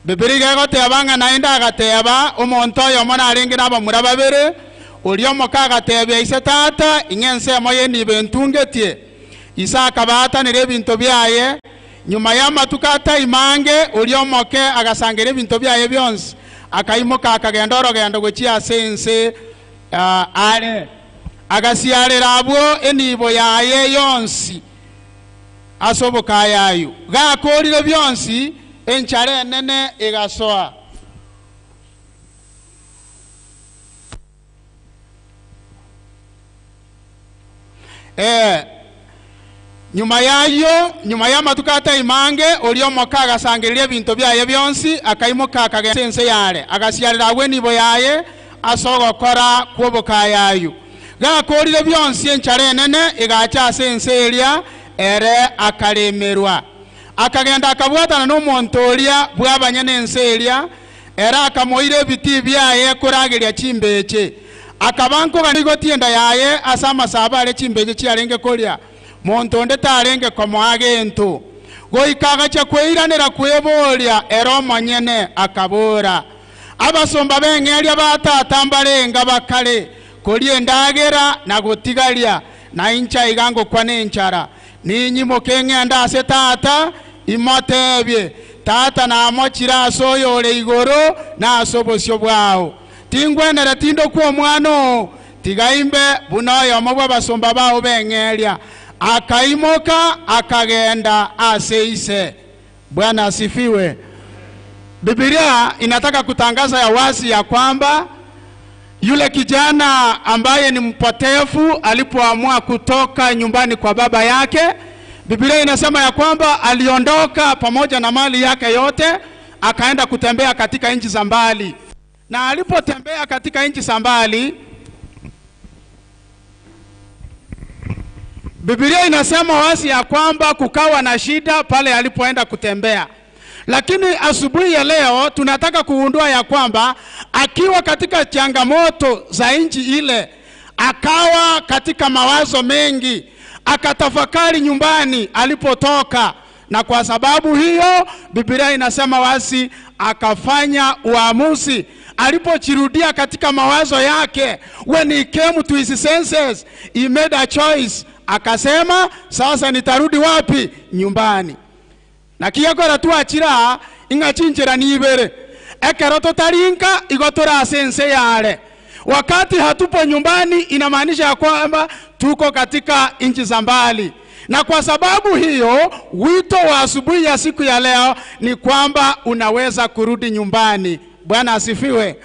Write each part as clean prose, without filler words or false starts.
Bibilia iga egoteba ng'a naende agateba, Omonto oyomo narenge nabamura babere, oria omoke agatebia ise, Tata, ing'a ensemo y'enibo entungetie. Ise akabaatanera ebinto biaye. Nyuma y'amatuko atai mange, oria omoke agasangereria ebinto biaye bionsi, akaimoka akagenda orogendo gochia ase ense are, agasiarera abwo enibo yaye yonsi ase obokayayu. Gakoorire bionsi, enchara enene egasoa. Ee, nyuma y'ayio, nyuma y'amatuko atai mange, oria omoke agasangereria ebinto biaye bionsi, akaimoka akagenda ase ense y'aare, agasiarera agwo enibo yaye ase ogokora kw'obokayayu. Gakoorire bionsi enchara enene egacha ase ense eria, ere akaremerwa. Akagenda akabwatana nomonto oria bw'abanyene ense eria, Ere akamoira ebitii biaye korageria chimbeche. Akaba nkogania igoti enda yaye ase amasabo aria chimbeche chiarenge koria, monto onde tarenge komoa gento. Goika agachia kweiranera kweboria ere omonyene, akabora, Abasomba b'eng'eria ba tata mbarenga bakare koria endagera na gotigaria, na inche aiga ngokwa nenchara. Ninyimoke ngende ase tata, imotebie, Tata namochire ase oyore igoro na ase obosio bwao. Tingwenereti ndokwe omwana oo, tiga imbe buna oyomo bw'abasomba bao b'eng'eria. Akaimoka, akagenda ase ise. Bwana asifiwe. Bibilia inataka kutangaza ya wazi ya kwamba yule kijana ambaye ni mpotevu alipoamua kutoka nyumbani kwa baba yake, Biblia inasema ya kwamba aliondoka pamoja na mali yake yote akaenda kutembea katika nchi za mbali, na alipotembea katika nchi za mbali, Biblia inasema wazi ya kwamba kukawa na shida pale alipoenda kutembea. Lakini asubuhi ya leo tunataka kugundua ya kwamba akiwa katika changamoto za nchi ile, akawa katika mawazo mengi, akatafakari nyumbani alipotoka, na kwa sababu hiyo Biblia inasema wazi akafanya uamuzi alipojirudia katika mawazo yake, when he came to his senses, he made a choice. Akasema sasa nitarudi wapi? Nyumbani. Naki gekogera twachire aa, ing'a chinchera nibere, ekero totari nka, igo tore ase ense y'aare. Wakati hatupo nyumbani, inamaanisha ya kwamba tuko katika nchi za mbali. Na kwa sababu hiyo, wito wa asubuhi ya siku ya leo ni kwamba unaweza kurudi nyumbani. Bwana asifiwe.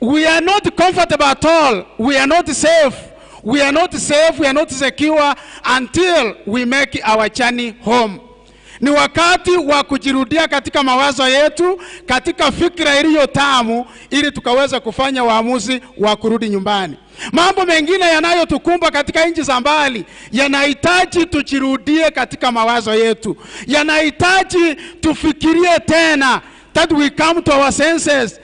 We are not comfortable at all. We are not safe. We are not safe. We are not secure until we make our journey home. Ni wakati wa kujirudia katika mawazo yetu, katika fikra iliyo tamu, ili tukaweza kufanya uamuzi wa kurudi nyumbani. Mambo mengine yanayotukumba katika nchi za mbali yanahitaji tujirudie katika mawazo yetu, yanahitaji tufikirie tena, that we come to our senses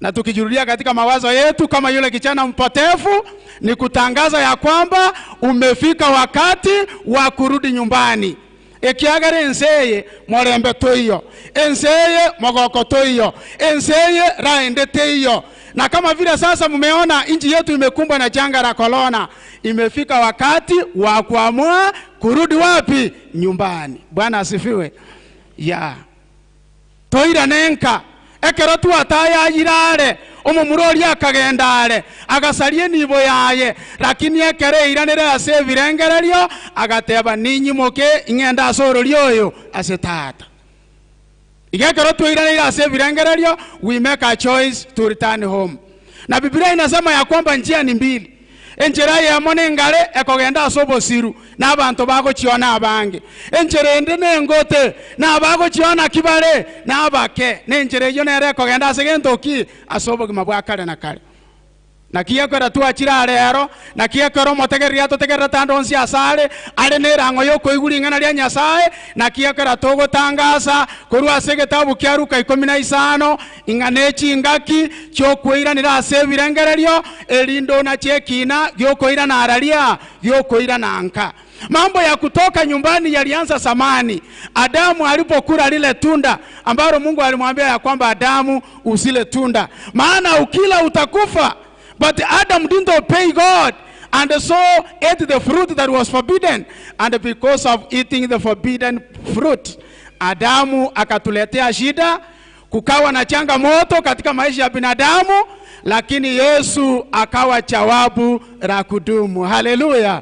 na tukijirudia katika mawazo yetu kama yule kijana mpotevu, ni kutangaza ya kwamba umefika wakati wa kurudi nyumbani. Ekiagera ense eye morembe toiyo, ense eye mogoko toiyo, ense eye raende teiyo. Na kama vile sasa mmeona nchi yetu imekumbwa na janga la korona, imefika wakati wa kuamua kurudi wapi? Nyumbani. Bwana asifiwe. Yeah. Toirane nka. Ekero twatayayire are, omomura oria akagenda are, agasaria enibo yaye. Lakini ekero eiranire ase ebirengererio, agateba, Ninyimoke ing'ende ase ororia oyo, ase tata. Iga ekero twairaneire ase ebirengererio, we make a choice to return home. Na Biblia inasema ya kwamba njia ni mbili. Enchera eyemo nengare ekogenda ase obosiru, na abanto bagochiona abange. Enchera ende nengote, na abagochiona ki bare? Nabake. Na enchera eyio nere ekogenda ase gento ki? Ase obogima bwa kare na kare. Naki ekero twachire are ero, naki ekero omotegereri atotegererete ande onsi asare, are nerang'o y'okoigwa ring'ana ria Nyasae, naki ekero togotangasa korwa ase egetabu kia Luka ikomi na isano, Ing'a nechingaki chi'okweiranera ase ebirengererio, erinde onache ekiina gi'okoirana araria gi'okoirana nka. Mambo ya kutoka nyumbani yalianza zamani, Adamu alipokula lile tunda ambalo Mungu alimwambia ya kwamba Adamu, usile tunda, maana ukila utakufa. But Adam didn't obey God and so ate the fruit that was forbidden. And because of eating the forbidden fruit, Adamu akatuletea shida, kukawa na changamoto katika maisha ya binadamu, lakini Yesu akawa jawabu la kudumu. Haleluya!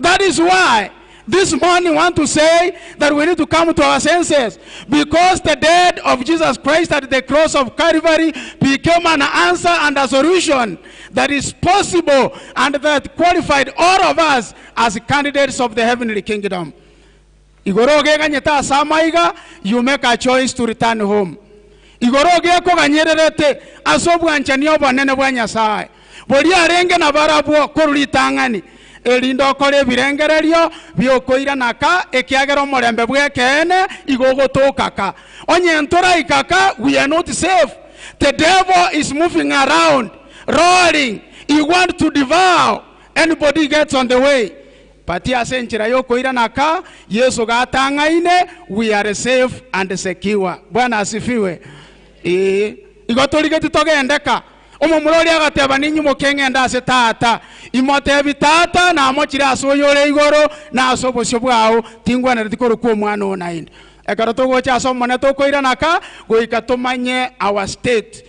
That is why this morning want to say that we need to come to our senses, because the death of Jesus Christ at the cross of Calvary became an answer and a solution that is possible and that qualified all of us as candidates of the heavenly kingdom. Igoro geganyete ase amaiga, you make a choice to return home. Igoro gekoganyererete ase obwanchani obonene bwa Nyasaye boria arenge na barabwo korwa ritang'ani, erinde okore ebirengererio biokoiranaka, ekiagera omorembe bw'ekeene igo ogotokaka. Onye ntoraikaka, we are not safe. The devil is moving around, roaring. He want to devour anybody gets on the way. But ase enchera yokoiranaka, Yesu gatang'aine, we are safe and secure. Bwana asifiwe. Ee, igo torigeti togendeka. Omomura oria agateba, ninyimoke ng'ende ase tata, imotebi tata, namochire ase oyore igoro na ase obosio bwao, tingwenereti korokwa omwana oo naende. Ekero togocha ase Omonene tokoiranaka, goika tomanye our state.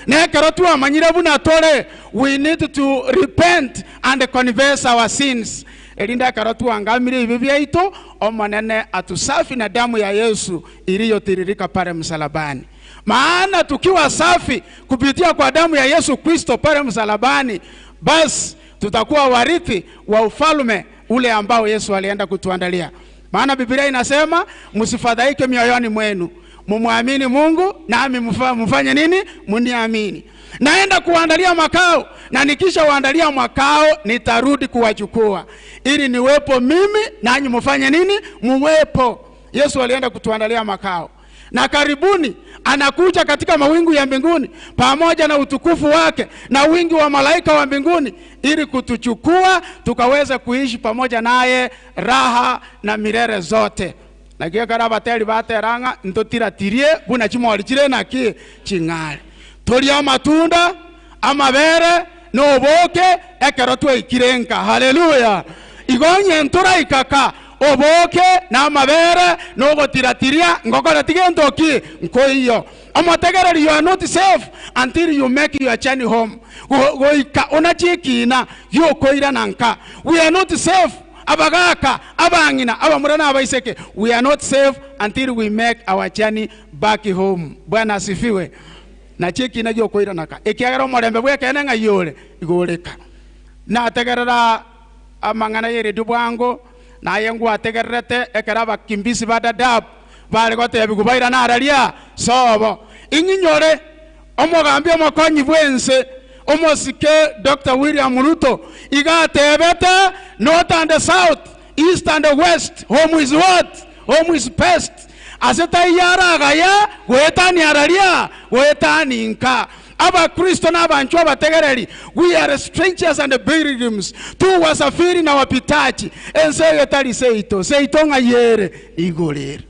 Na ekero twamanyire buna tore, we need to repent and confess our sins, erinde ekero twangamire ebibe biaito, Omonene atusafi na damu ya Yesu iliyotiririka pale msalabani. Maana tukiwa safi kupitia kwa damu ya Yesu Kristo pale msalabani, basi tutakuwa warithi wa ufalme ule ambao Yesu alienda kutuandalia. Maana Biblia inasema msifadhaike mioyoni mwenu, mumwamini Mungu nami mfanye nini? Muniamini. Naenda kuandalia makao, na nikisha waandalia makao nitarudi kuwachukua, ili niwepo mimi nanyi mfanye nini? Muwepo. Yesu alienda kutuandalia makao, na karibuni anakuja katika mawingu ya mbinguni pamoja na utukufu wake na wingi wa malaika wa mbinguni, ili kutuchukua tukaweze kuishi pamoja naye raha na milele zote. Naki ekero abateri baterang'a ntotiratirie buna chimori chire naki ching'are, torie amatunda, amabere na oboke ekero twaikire nka. Haleluya! Igo onye ntoraikaka oboke na amabere na ogotiratiria, ngokoreti gento ki? Nkoiyo. Omotegereri, you are not safe until you make your journey home. Goika onache ekiina giokoirana nka. We are not safe. Abagaka, abang'ina, abamura na abaiseke, we are not safe until we make our journey back home. Bwana asifiwe. Nachi ekiina giokoiranaka, ekiagera omorembe bw'ekeene ng'ai ore? Igo oreka. Nategerera amang'ana y'eredio bwango, naye ngwategererete ekero abakimbisi ba Dadaab bare gotebigwa bairane araria sobo. Ing'inyore omogambi omokonyi bw'ense, omosike Doctor William Ruto, iga atebete, North and South, East and West, home is what? Home is best. Ase taiyo aragaya goetania araria, goetania inka. Abakristo na abanchwa abategereri, we are strangers and pilgrims, tu wasafiri na wapitaji. Ense eye tari seito, seito ng'ai ere? Igoro ere.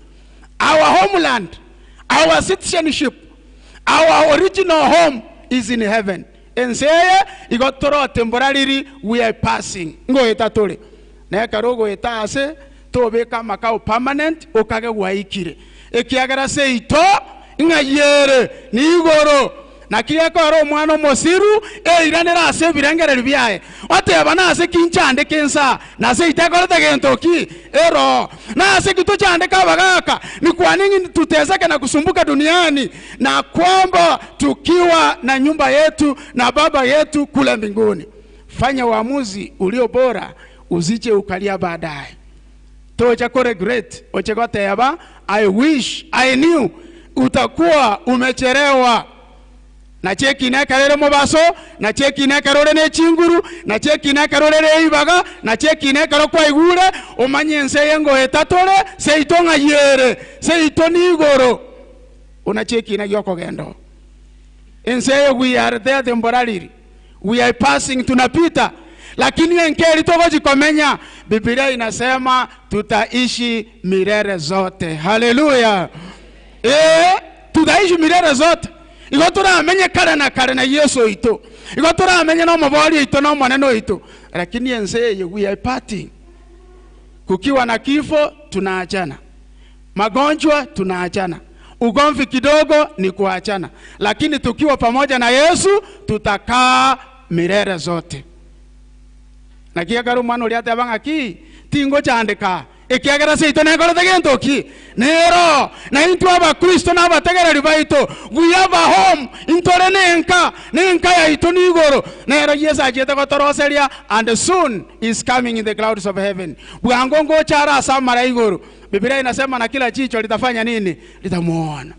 Our homeland, our citizenship, our original home is in heaven. Ense eye igo tore temporarily, we are passing. Ngoeta tore. Na ekero ogoeta ase tobeka amakao permanent, okage gwaikire. Ekiagera seito ng'ai ere? Nigoro. Naki gekogera omwana omosiru eiranere ase ebirengererio biaye, oteba, Nase ki nchandeke insa, na seito ekorete gento ki? Ero. Nase ki tochandeke abagaaka? Ni kwa nini tuteseke na kusumbuka duniani, na kwamba tukiwa na nyumba yetu na baba yetu kule mbinguni? Fanya uamuzi ulio bora, usije ukalia baadaye. Tocha ko regret, oche goteba, I wish I knew. Utakuwa umechelewa. Nachi ekina ekero ere mobaso, nachi ekina ekero ore ne chinguru, nachi ekina ekero ore reibaga, nachi ekina ekero kwaigure, omanye ense eye ngoeta tore, seito ng'ai ere, seito nigoro. Onachi ekina giokogenda oo. Ense eye we are there temporarily, we are passing, tunapita. Lakini enka eria togochi komenya, Bibilia inasema tutaishi milele zote. Haleluya! Ee, tutaishi milele zote. Igo toramenye kare na kare na Yeso oito. Igo toramenye na Omobori oito na Omonene oito. Lakini ense eye we are parting. Kukiwa na kifo tunaachana, magonjwa tunaachana, ugomvi kidogo ni kuachana, lakini tukiwa pamoja na Yesu tutakaa milele zote. Naki ekero omwana oria ateba ng'aki, Tingochandeka, ekiagera seito nekorete gento ki? Nero, na intwe Abakristo na abategereri baito, we have a home, intore nenka, nenka yaito nigoro. Nero Yeso achiete gotoroseria, and soon is coming in the clouds of heaven. Bwango ngocha are ase amara igoro. Bibilia inasema na kila jicho litafanya nini? Litamuona.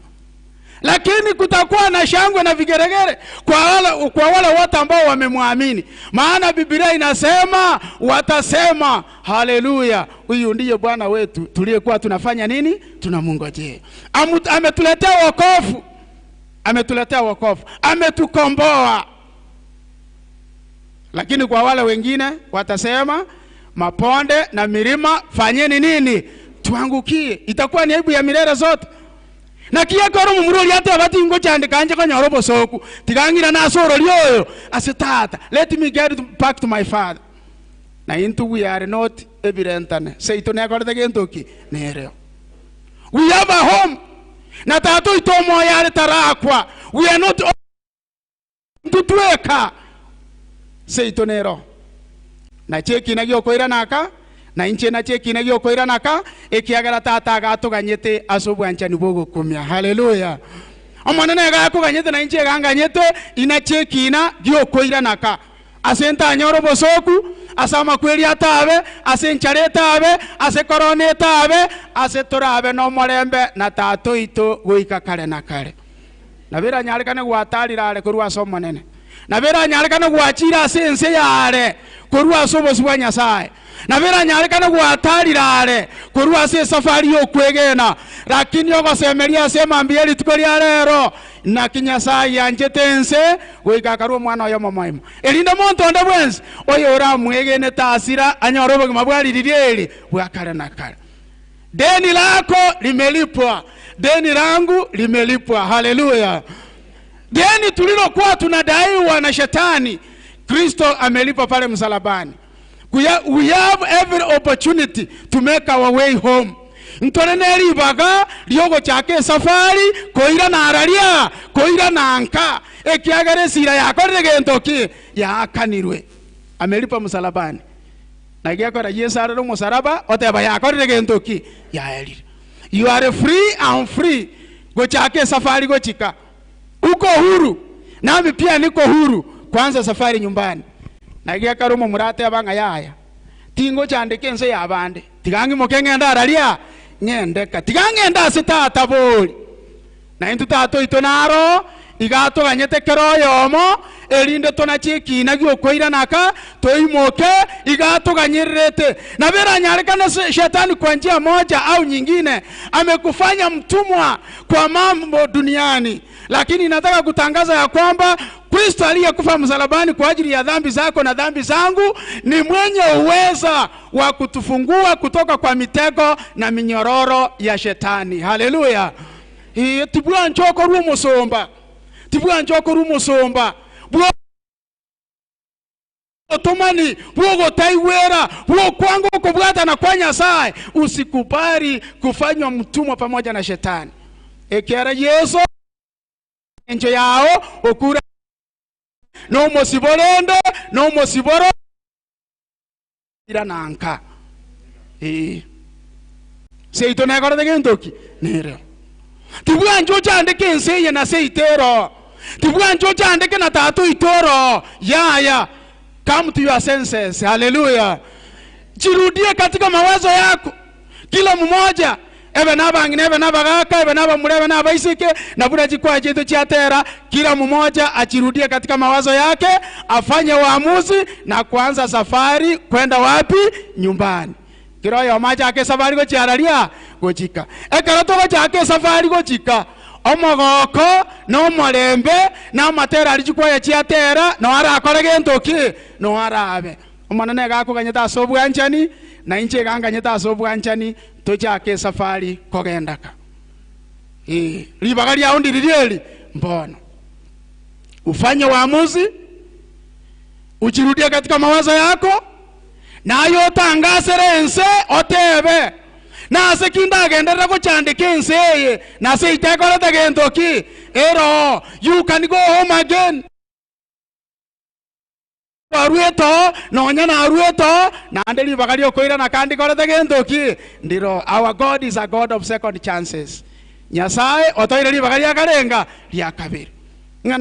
Lakini kutakuwa na shangwe na vigeregere kwa wale, kwa wale wote ambao wamemwamini, maana Biblia inasema watasema haleluya, huyu ndiye Bwana wetu tuliyekuwa tunafanya nini? Tunamungojea. Ametuletea wokovu, ametuletea wokovu, ametukomboa. Lakini kwa wale wengine watasema maponde na milima fanyeni nini? Tuangukie. Itakuwa ni aibu ya milele zote. Naki ekero omomura oria ateba tingochandeka inche konyora obosoku, tiga ng'irane ase ororia oyo ase tata, let me get back to my father. Na intwe we are not ebirentane, seito nekorete gento ki? Nereo. We have a home, na tata oito omoyo are tarakwa, we are not Intwe tweka seito nero. Nache ekina gi'okoirana aka, na inche nache ekina gi'okoirana aka, ekiagera Tata agatoganyete ase obwanchani bw'ogokumia. Haleluya! Omonene iga akoganyete na inche iga nganyete, inache ekina gi'okoirana aka, ase ntanyore obosooku, ase amakweri atabe, ase enchara etabe, ase korona etabe, ase torabe nomorembe na Tata oito goika kare na kare. Nabo eranyarekane gwatarire are korwa ase Omonene, nabo eranyarekane gwachire ase ense y'aare korwa ase obosio bwa Nyasae, nabo eranyarekane gwatarire are korwa ase esafari y'okwegena, lakini ogosemeria ase emambia ye rituko ria rero, naki Nyasae yanchete ense goika akarua Omwana oye omomoima, erinde monto onde bwensi oyoramwegene tasira anyore obogima bwa riria eri bwa kare na kare. Deni lako limelipwa, deni langu limelipwa. Haleluya! Deni tulilokuwa tunadaiwa na shetani, Kristo amelipa pale msalabani. We have every opportunity to make our way home. Ntore ne ribaga riogochaka esafari koirana araria koirana nka ekiagera esira yakorire gento ki yaakanirwe amelipa msalabani. Naki gekogera Yeso arore omosaraba, oteba yakorire gento ki? Yaerire. You are free, am free gochaka esafari gochika. Uko huru, nami pia niko huru kuanza safari nyumbani. Naki gekogera omomura ateba ng'a yaya, tingochandeka ense y'abande, tiga ng'imoke ng'ende araria, ng'ende ka, tiga ng'ende ase tata bori. Na intwe Tata oito naro iga atoganyete kera oyomo, erinde tonache ekiina gi'okoirana aka, toimoke, iga atoganyererete. Nabo eranyarekane Shetani kwa njia moja au nyingine amekufanya mtumwa kwa mambo duniani, lakini nataka kutangaza ya kwamba Kristo aliyekufa msalabani kwa ajili ya dhambi zako na dhambi zangu ni mwenye uweza wa kutufungua kutoka kwa mitego na minyororo ya Shetani. Haleluya! Ee, tibwancha okorwa omosomba, tibwancha okorwa omosomba bw'obotomani, bw'ogotaigwera, bw'okwanga okobwatana kwa Nyasae. Usikubali kufanywa mtumwa pamoja na Shetani. Ekiagera Yeso engencho yao okure nomosibore onde, nomosibore irana nka. Ee. Seito nekorete gento ki? Nereo. Tibwancha ochandeke ense eye na seito eroo. Tibwancha ochandeke na tata oito oroo. Yaya. Come to your senses. Haleluya. Jirudie katika mawazo yako. Kila mmoja, ebe nabang'ina, ebe nabagaka, ebe nabamura, ebe nabaiseke, na buna chikwaya chiaito chiatera, kila mmoja achirudie katika mawazo yake, afanye uamuzi na kuanza safari kwenda wapi? Nyumbani. Kera oyomo achake esafari gochia araria gochika. Ekero togochaka esafari gochika, omogoko na omorembe na amatera aria chikwaya chiatera, noo arakore gento ki? Noo arabe. Omonene iga akoganyete ase obwanchani, na inche iga nganyete ase obwanchani, tochake esafari kogenda ka. Ee, ribaga riao ndiriria eri mbono. Ufanye uamuzi, ujirudie katika mawazo yako, naye otangasere ense otebe, Nase ki ndagenderere gochandeka ense eye, nase eyio tekorete gento ki? Ero, you can go home again. Kwaruete oo, nonya naruete oo, naende ribaga riokoirana kandi korete gento ki? Ndiro. Our God is a God of second chances. Nyasae otoire ribaga ria karenga? Ria kabere. Ng'a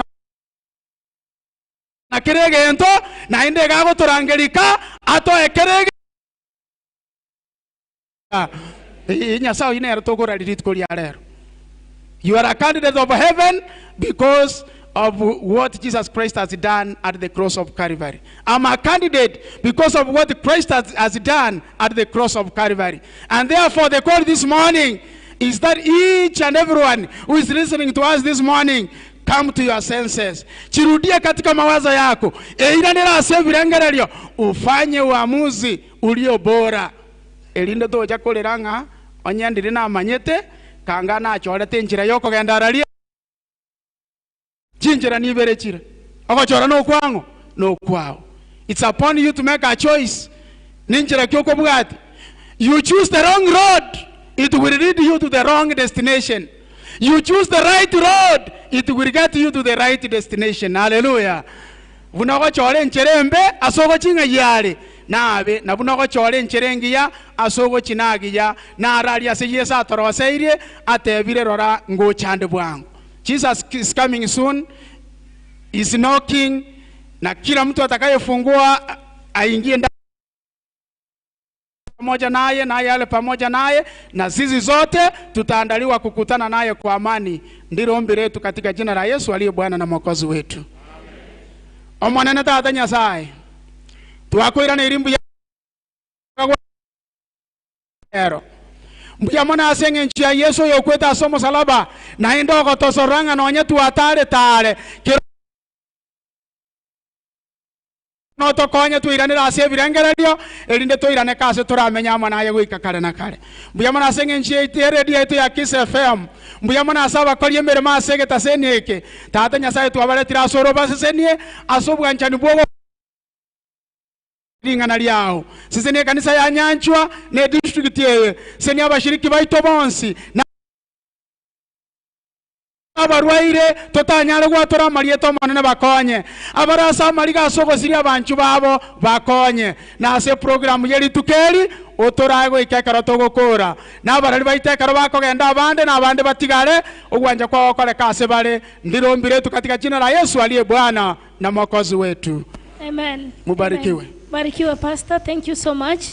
na kera egento, naende iga agotorangerika atoe kera egento. Ee, Nyasae oyio nere tokoraria rituko ria rero. You are a candidate of heaven because of what Jesus Christ has done at the cross of Calvary. I'm a candidate because of what Christ has, has done at the cross of Calvary. And therefore, the call this morning is that each and everyone who is listening to us this morning come to your senses. Chirudie katika mawazo yako. Eiranere ase ebirengererio ufanye uamuzi ulio bora. Erinde tocha korera ng'a onye ndiri namanyete, kanga nachorete enchera y'okogenda araria. Chinchera nibere chire, ogochora nokwang'o? Nokwao. It's upon you to make a choice. Ninchera ki okobwatia? You choose the wrong road, it will lead you to the wrong destination. You choose the right road, it will get you to the right destination. Hallelujah. Buna ogochora enchera embe ase ogochia ng'ai are, nabe, na buna ogochora enchera engiya ase ogochia nagiya, naro aria ase Yeso atoroseirie, atebire, Rora, ngocha nde bwango. Jesus is coming soon, is knocking, na kila mtu atakayefungua aingie ndani pamoja naye, naye ale pamoja naye, na sisi zote tutaandaliwa kukutana naye kwa amani. Ndilo ombi letu katika jina la Yesu aliye Bwana na Mwokozi wetu. Omonene Tata Nyasaye, twakoiraneiri mbuya ero. Mbuya mono ase eng'encho ya Yesu oyokwete ase omosalaba, naende ogotosorora ng'a nonye twataarete are, kero Notokonye toiranere ase ebirengererio, erinde toiraneke ase toramenye amo naye goika kare na kare. Mbuya mono ase eng'encho yaito y'eredio yaito ya Kiss FM. Mbuya mono ase abakori emeremo ase egetaseni eke. Tata Nyasae twabaretire ase ore obasesenie ase obwanchani bw'ogo ring'ana riao. Sesenia ekanisa ya Nyanchwa na edistrict eye. Sesenia abashiriki baito bonsi na. Abarwaire totanyare gwatora amarieta Omonene bakonye, abare ase amariga ase ogosiria abanchwa babo bakonye, na ase eprogramu ye rituko eri otorae goika ekero togokoora, na abarari baito ekero bakogenda abande na abande batigare, ogwancha kwao gokoreke ase bare. Ndirombire katika jina la Yesu aliye Bwana na Mwokozi wetu. Amen. Mubarikiwe. Amen. Barikiwe pastor, thank you so much.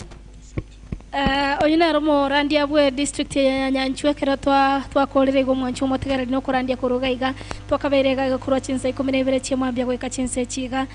Eh, oyo nere omorandia bwe district eye ya Nyanchwa ekero twa twakorire igo omwancho omotegereri na okorandia korwa iga iga twakabeire iga iga korwa chinsa ikomi na ibere chia mambia goika chinsa echi iga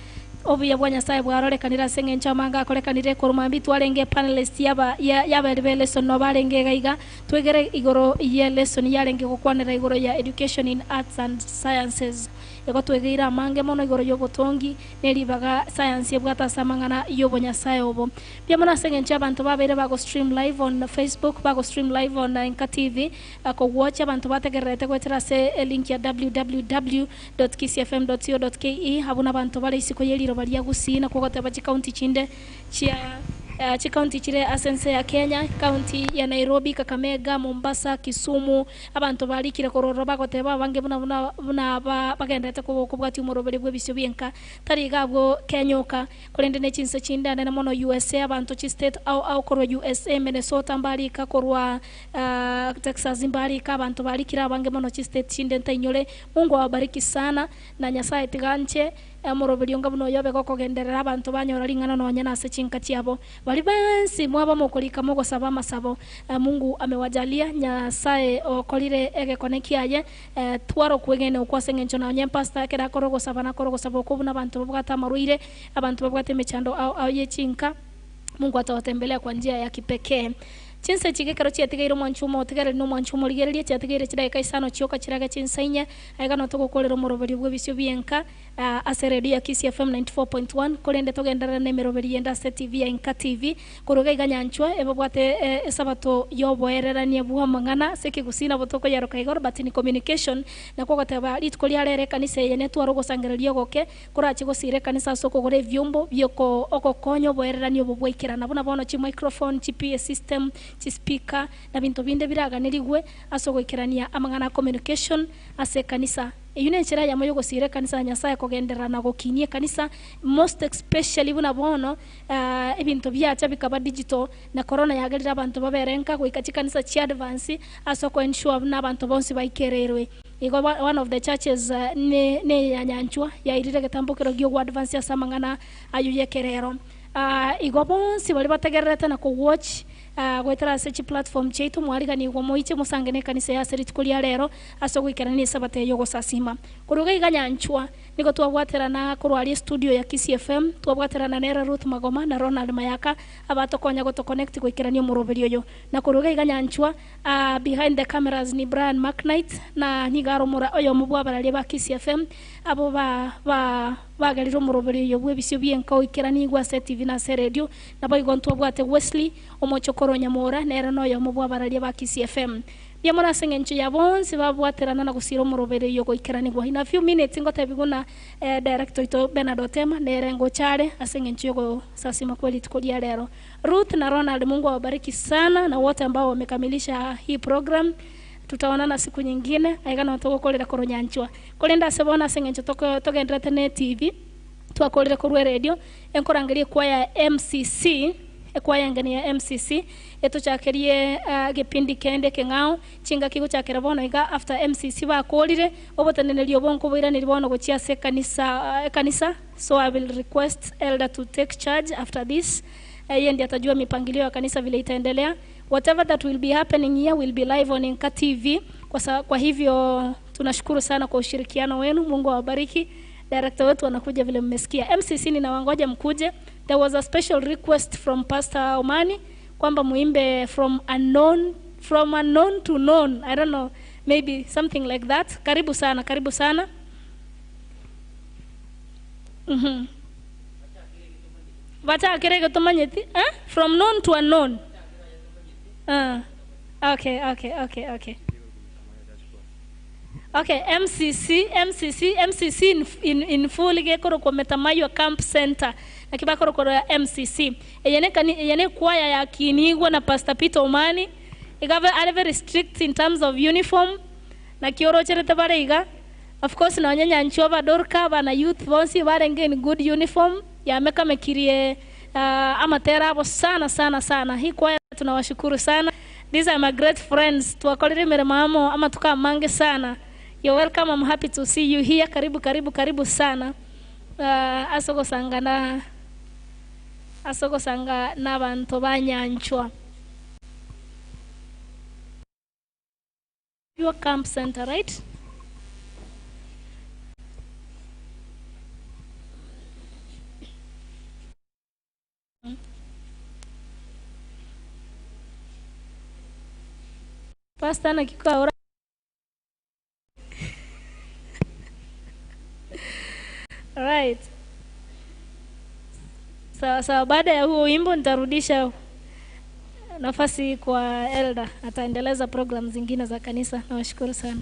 obuya bwa Nyasaye bwarorekanire ase eng'encho amange akorekanire korwa mambia twarenge panelist yaba ya yaberi be lesson no barenge iga iga twegere igoro ye lesson yarenge gokwanera igoro ya education in arts and sciences igo twegeire amange mono igoro yobotongi ne ribaga sayansi ebwate ase amang'ana y'obonyasae obo. Mbuya mono ase engencho y'abanto babeire bago stream live on Facebook, bago stream live on Enka TV, kogwochia abanto bategererete goetera ase elink ya www dot kisii-fm dot co dot ke, abwo nabanto bare isiko ye riroba ria Gusii nakwo goteba chikaunti chinde chia chikaunti chire ase ense ya Kenya, ekaunti ya Nairobi, Kakamega, Mombasa, Kisumu, Abanto barikire korwa ororo bagoteba abange buna buna buna aba bagenderete kobwatia omoroberi bw'ebisio bi'enka, tari iga abwo Kenya oka, korende ne chinse chinde anene mono usa, abanto chistate ao ao korwa usa, Minnesota mbarika korwa Texas mbarika, abanto barikire abange mono chistate chinde ntainyore. Mungu awabariki sana, na Nyasaye tiga anche omoroberi onga buna oyo obe gokogenderera abanto banyora ring'ana nonya nase chinka chiabo. Baria bensi mwaba mokorika mogosaba amasabo, Mungu amewajalia, Nyasae okorire egekone kiaye, twara okwegena okwo ase engencho nonye pastor ekero akore ogosaba nakore ogosaba okwo buna abanto babwate amarwaire, abanto babwate emechando ao ao ye chinka, Mungu atawatembelea kwa njia ya kipekee. Chinsa echi gekero chiatigeire omwanchi omotegereri na omwanchi omorigereria, chiatigeire chidaeka isano chioka chirage chinsa inye, aiga noo togokorera omoroberio bw'ebisio bi'enka ase eredio ya Kisii FM 94.1, korende togenderere nemeroberi yende ase TV ya Enka TV. Korwa iga iga nyanchwa ebabwate esabato y'oboererania bw'amang'ana ase ekegusii nabo tokoyaroka igoro but in communication, nakwo ogoteba rituko ria rero ekanisa eye netware ogosangereria ogoke korache gosira ekanisa ase okogora ebiombo bioko ogokonya oboererania obo bwaikerana buna bono chi microphone, chi PA system, chi speaker na binto binde biraganерigwe ase ogoikerania amang'ana a communication ase ekanisa. Eyio nenchera eyemo yogosira ekanisa ya Nyasae kogenderera na gokinia ekanisa most especially buna bono ebinto biacha bikaba digital na corona yagerire abanto babere nka goika chikanisa chi advance ase oko ensure buna abanto bonsi baikererwe. Igo one of the churches ne ya Nyanchwa yairire egetambokero gio advance ase amang'ana ayio yekerero. Igo bonsi baria bategererete na ko watch goetera ase chiplatform chiaito mwariganigwa moiche mosange ne ekanisa eye ase rituko ria rero ase ogoikerania esabato eye yogosasima. Korwa iga iga Nyanchwa nigo twabwaterana korwa aria estudio ya Kisii FM twabwaterana nere Ruth Magoma na Ronald Mayaka abatokonya gotoconnect goikerania omoroberi oyo. Na korwa iga iga Nyanchwa behind the cameras ni Brian McKnight na nigo are omora oyomo bw'abararia ba Kisii FM abo ba ba bagerire omoroberi oyo bw'ebisio bi'enka oikeranigwe ase etivi na ase eredio. Naboigo ntwabwate Wesley, omochokoro o Nyamora, nere noyomo bw'abararia ba Kisii FM. Mbuya mono ase engencho ya bonsi babwaterana na gosira omoroberi oyo goikeranigwa. In a few minutes ngotebi buna director oito Bernard Otema nere ngocha are ase engencho y'ogosasima kwe rituko ria rero. Ruth na Ronald Mungu awabariki sana na wote ambao wamekamilisha hii program. Tutaonana siku nyingine aiga noo togokorera korwa nyanchwa. Korende ase bono ase engencho togendererete ne TV, twakorire korwa eredio, enkorangeria ekwaya ya MCC, ekwaya engeni ya MCC, etochakerie egepindi kende ekeng'ao, chingaki gochakera bono iga after MCC bakorire, oboteneneri obo nkoboiraneri bono gochia ase ekanisa ekanisa, so I will request elder to take charge after this, yeye ndiye atajua mipangilio ya kanisa vile itaendelea. Whatever that will be happening here will be live on Enka TV. Kwa, sa, kwa hivyo tunashukuru sana kwa ushirikiano wenu. Mungu awabariki. Director wetu anakuja vile mmesikia. MCC ninawangoja mkuje. There was a special request from Pastor Omani kwamba muimbe from unknown from unknown to known. I don't know, maybe something like that. Karibu sana, karibu sana. Bachakire getomanyeti, eh? From known to unknown. Okay, okay, okay, okay. Okay, MCC, MCC, MCC in, in, in full gekorokwa Metamaywa Camp Center. Naki bakorokwa MCC. Eye ne kani eye ne kwaya yakinigwa na Pastor Peter Omani. Igabe are very strict in terms of uniform. Naki orocherete bare iga. Of course nonya nyanchwa ba Dorka bana youth bonsi barenge in good uniform. Yamekamekirie amatera abo sana sana sana. Hii kwaya tunawashukuru sana. These are my great friends. Twakorire mirimo amo amatuko amange sana. You're welcome. I'm happy to see you here. Karibu karibu karibu sana. Asogosanga na asogosanga n'abantu banyanchwa. Your camp center, right? Pastor naki kwaora Right. Sawa sawa, baada ya huo wimbo nitarudisha nafasi kwa elder, ataendeleza program zingine za kanisa. Nawashukuru sana.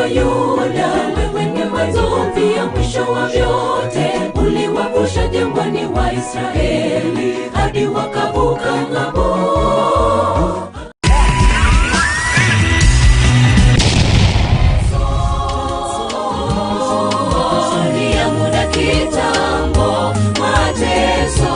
wa Yuda, wewe ni mwanzo pia mwisho wa vyote. Uliwavusha jangwani wa Israeli hadi wakavuka ng'ambo. Ni ya muda kitambo, mateso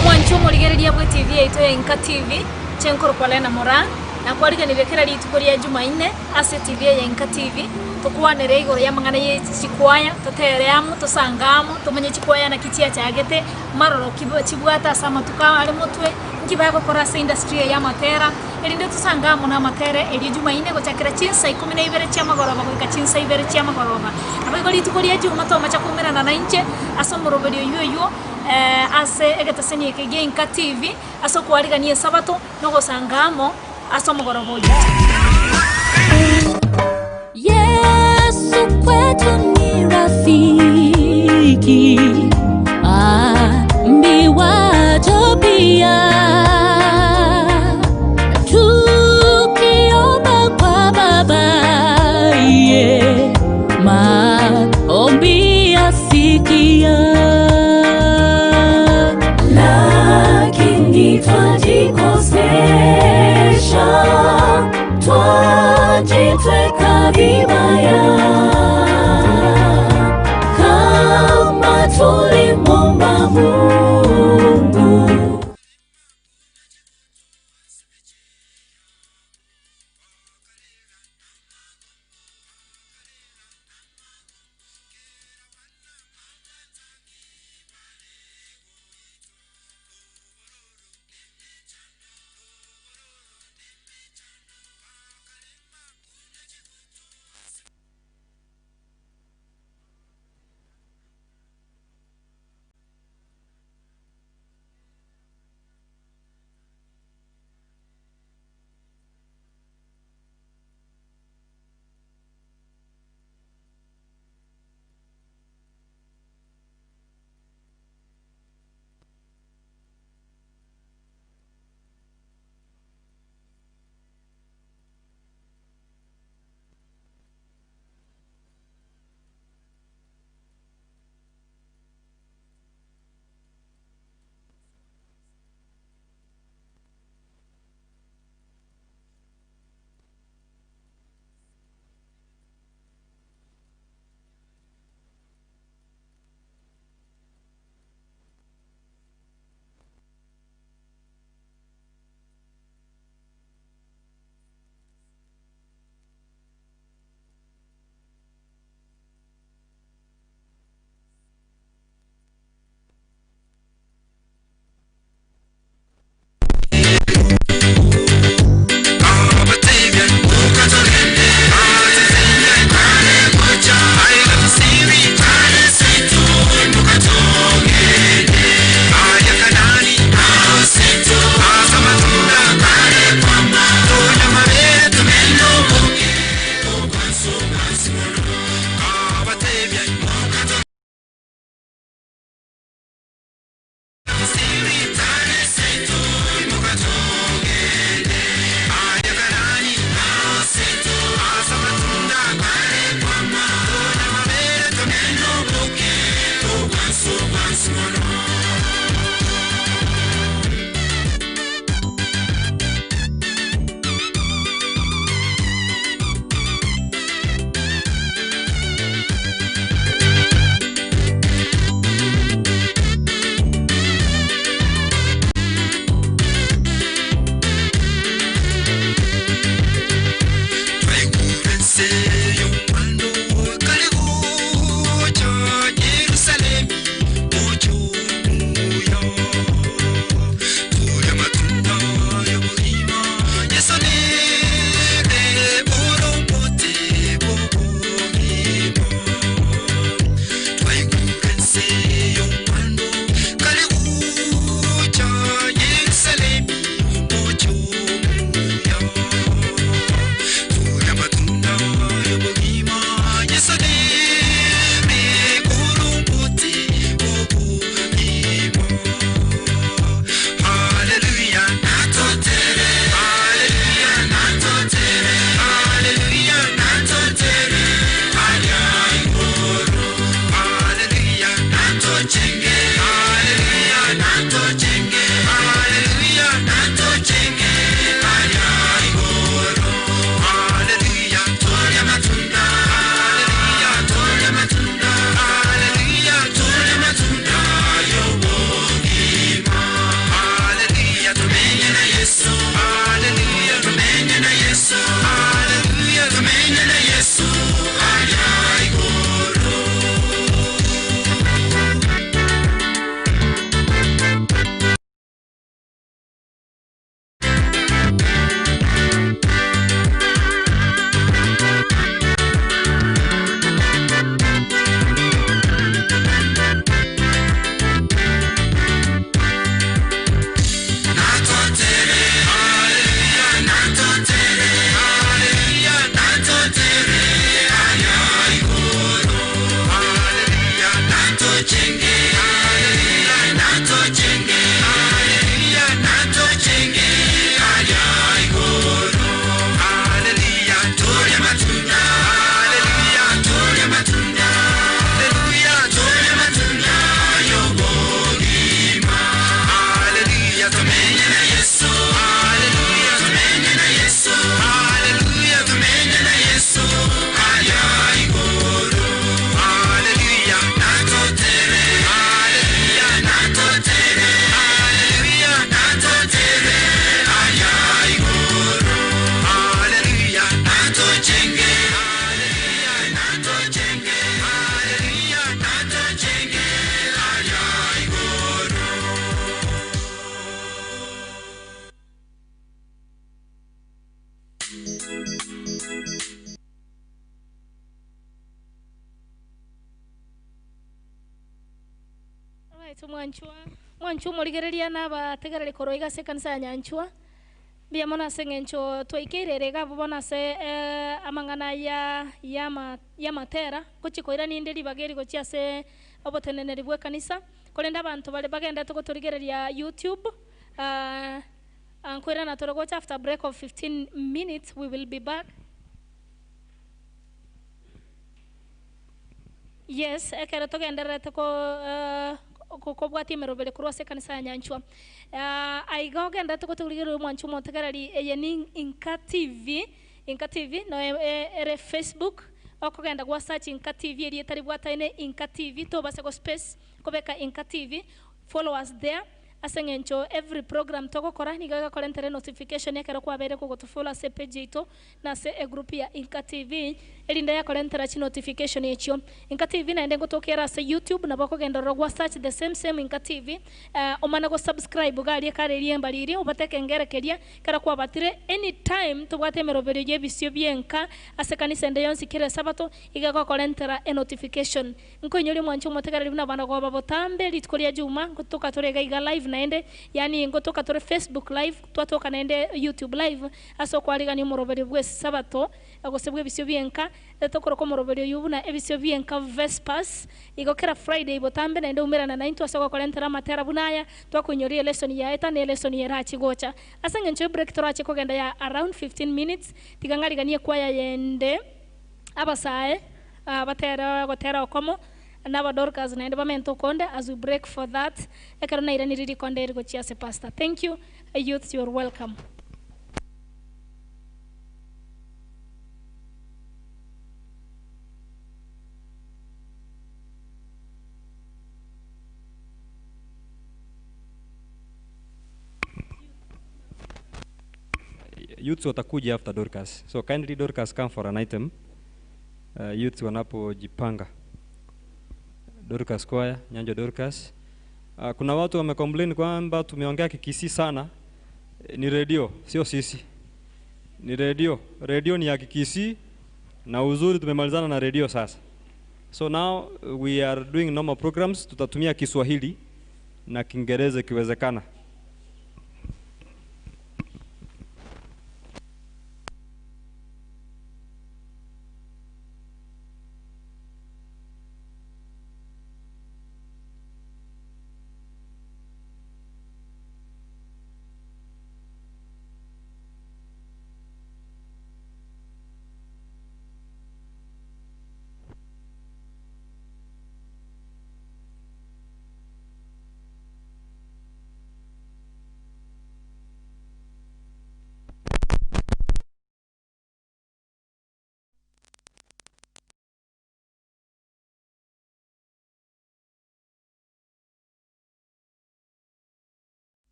Omwancho omorigereria bwe TV yaito ya Inka TV, inche nkorokwa Lena Moraa, nakwariganirie kera rituko ria Jumaine ase TV eye ya Inka TV, tokwanere igoro y'amang'ana ye chikwaya, totere amo, tosange amo, tomanye chikwaya naki chiachagete, maroro ki chibwate ase amatuko are motwe, nki bagokora ase industry eye y'amatera, erinde tosange amo na amatera erio Jumaine gochakera chinsa ikomi na ibere chiamagoroba goika chinsa ibere chiamagoroba. Naboigo rituko ria Juma tomacha koumerana nainche ase omoroberio oyio oyio ase egeteseni eke gia Inka TV, ase okwarigania esabato na ogosanga amo ase omogoroba oyio. Yesu kwetu ni rafiki, ambiwacho pia, tukiomba kwa Babaye, maombi asikia. Lakini twajikosesha, twajitweka vibaya, kama tulimwomba Mungu. Alright, omwanchwa mwanchwa omorigereria na abategereri korwa iga ase ekanisa ya Nyanchwa, mbuya mono ase eng'encho twaikeire ere iga abwo bono ase amang'ana ya yama y'amatera, ngochia koirania inde ribaga eri gochia ase oboteneneri bw'ekanisa, korende abanto bare bagenderete gotorigereria YouTube, nkoirana tore gocha after a break of 15 minutes we will be back. Yes, ekero togendererete ko kobwatia emeroberi korwa ase ekanisa ya Nyanchwa. Aiga ogendererete gotorigereria omwanchi omotegereri, eye ni Inka TV, Inka TV no ere Facebook, okogenda gwa search Inka TV erieta ribwataine Inka TV, tobase go space kobeka Inka TV, follow us there, ase eng'encho every program togokora nigo egokorentere enotification ekero kwabeire kogotofollow ase epage yaito na ase egroup ya Inka TV, erinde yakorentera chinotification echio. Inka TV naende ngotoka ere ase YouTube, nabo okogenda ororo gwa search the same same Inka TV, omane go subscribe iga aria ekare eria embariri, obate ekengere keria, ekero kwabatire anytime tobwate emeroberio y'ebisio bi'enka ase ekanisa ende yonsi kera esabato, iga egokorentera enotification. Nkoinyoria omwancho omotegereri buna abana goba botambe rituko ria Juma, ngotoka tore iga iga live naende, yaani ngotoka tore Facebook live, twatoka naende YouTube live, Ase okwarigania omoroberio bw'Esabato, gose bw'ebisio bi'enka, tokoroka omoroberio oyio buna ebisio bi'enka Vespers. Igo kera Friday botambe naende umerana naintwe ase ogokorentera amatera buna aya, twakoinyoria elesoni yaeta na elesoni erache gocha. Ase engencho y'ebreak torache kogenda ya around 15 minutes, tiga ng'ariganie ekwaya yende abasae batere ogotera okomo, na aba Dorcas naende bamente okonde as we break for that, ekero nairanirie rikonde eri gochia ase pastor. Thank you. Youths you're welcome. Youths watakuja after Dorcas. So kindly Dorcas come for an item. Youths wanapojipanga. Dorcas Choir, Nyanjo Dorcas. Kuna watu wamecomplain kwamba tumeongea Kikisii sana. Ni redio, sio sisi. Ni redio. Redio ni ya Kikisii na uzuri tumemalizana na redio sasa. So now we are doing normal programs, tutatumia Kiswahili na Kiingereza ikiwezekana.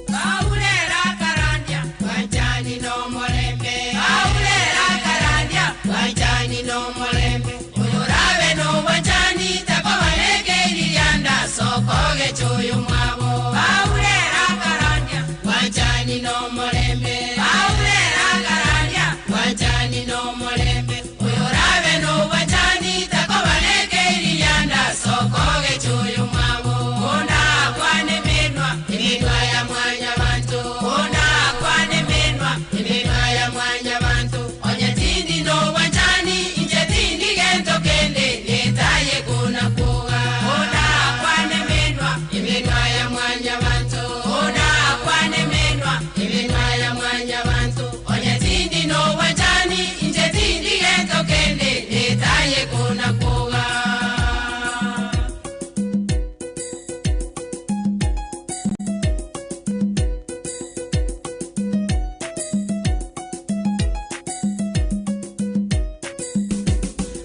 Baurera akarandia, bwanchani nomorembe. Baurera akarandia, bwanchani nomorembe. Oyorabe nobwanchani, takobaneke eririanda, soko gechoyo mwabo. Baurera akarandia, bwanchani nomorembe. Baurera akarandia, bwanchani nomorembe. Oyorabe nobwanchani, takobaneke eririanda, soko gechoyo mwabo. Ona akwane menwa, eminwa ya mwanyabanto. Ona akwane menwa, eminwa ya mwanyabanto. Onye tindi nobwanchani, inche tindi gento kende, netaye kona koga. Ona akwane menwa, eminwa eminwa ya mwanyabanto onye tindi nobwanchani inche tindi gento kende netaye kona koga.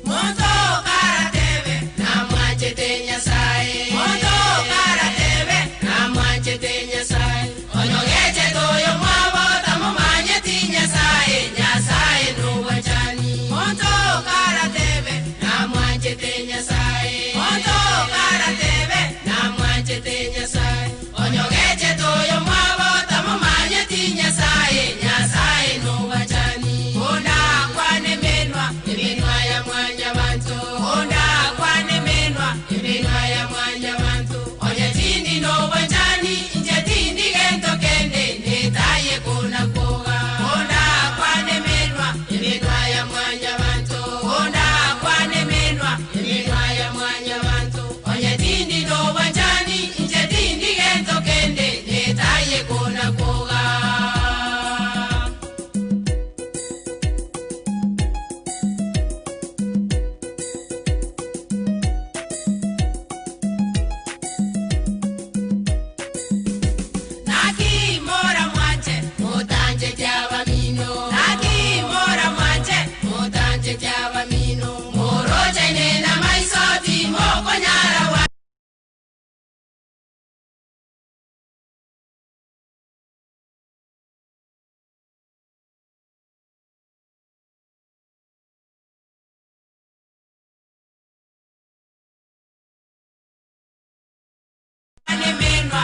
Moto karatebe namwanchete Nyasaye, moto karatebe namwanchete Nyasaye, onyogeche toyo mwabo tamumanyeti Nyasaye, Nyasaye nobwanchani. Moto karatebe namwanchete Nyasaye, moto karatebe namwanchete Nyasaye, onyogeche toyo mwabo tamumanyeti Nyasaye, Nyasaye nobwanchani. Onda kwane menwa eminwa ya mwanyabanto, onda kwane menwa eminwa ya mwanyabanto, onye tindi nobwanchani inche tindi gento kende netaye kona koga. Onda kwane menwa eminwa ya mwanyabanto, onda kwane menwa eminwa ya mwanyabanto, onye tindi nobwanchani inche tindi gento kende netaye kona koga. Nakimora mwanche mutanje kyabamino, nakimora mwanche mutanje kyabamino, moroche nena maisoti mokonyara wa. Nemenwa